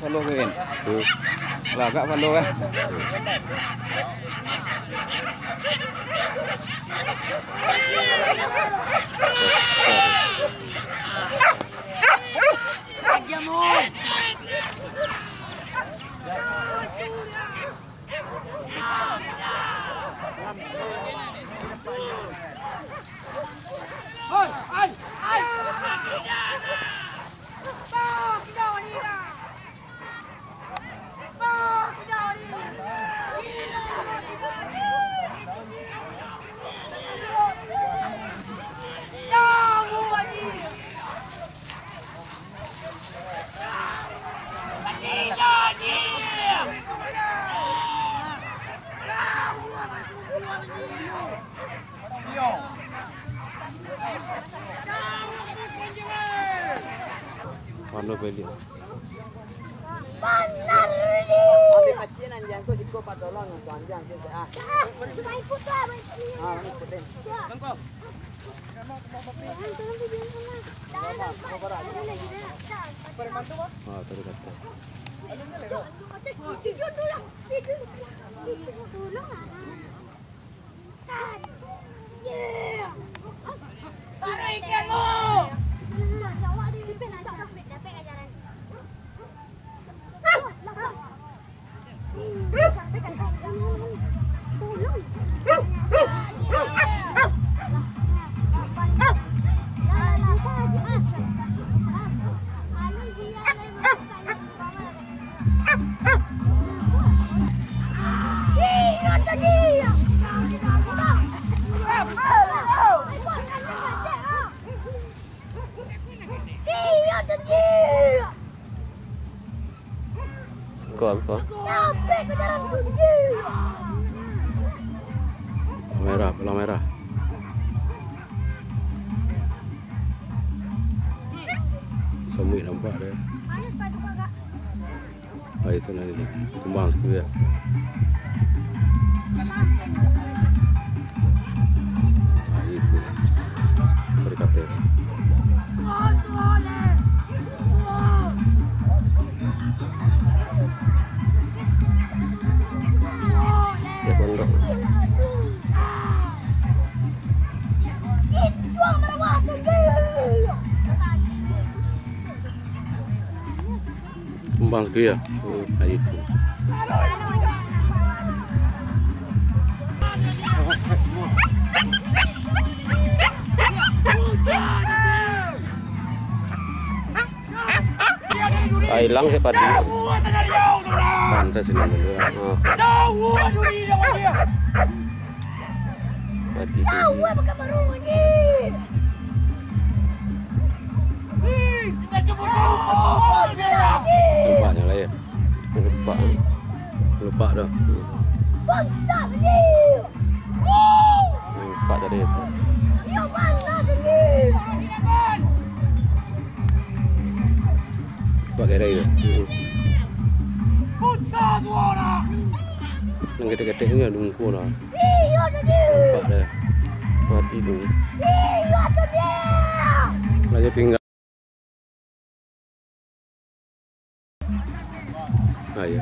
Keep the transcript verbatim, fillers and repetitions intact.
Follow ke, Rin? Hmm. Lah, agak follow, eh. Mano baliak? Ambil kacil anjing tu, siko patolong tu anjing tu, ah. Ah, ikut tu, ah, baik. Ah, ikut deh. Ah, tadi kata. Siko apo? Merah, palang merah. Samuik nampak deh. Ah, itu nan itu. Kumbang situ ya. Ah, itu. Berkata. Ya, pondok. Kumbang tu ya. Hmm, hari tu. Ah, hilang si padi. Pantas ini dulu. Ah. Padi tu. Nampaknyo lah ya. Lupa. Lupa dah. Lupa tadi itu. Lupa kira itu. Nang ketek-ketek ni ada muka lah. Lupa dah. Mati tu. Raja tinggal. Ah, ya.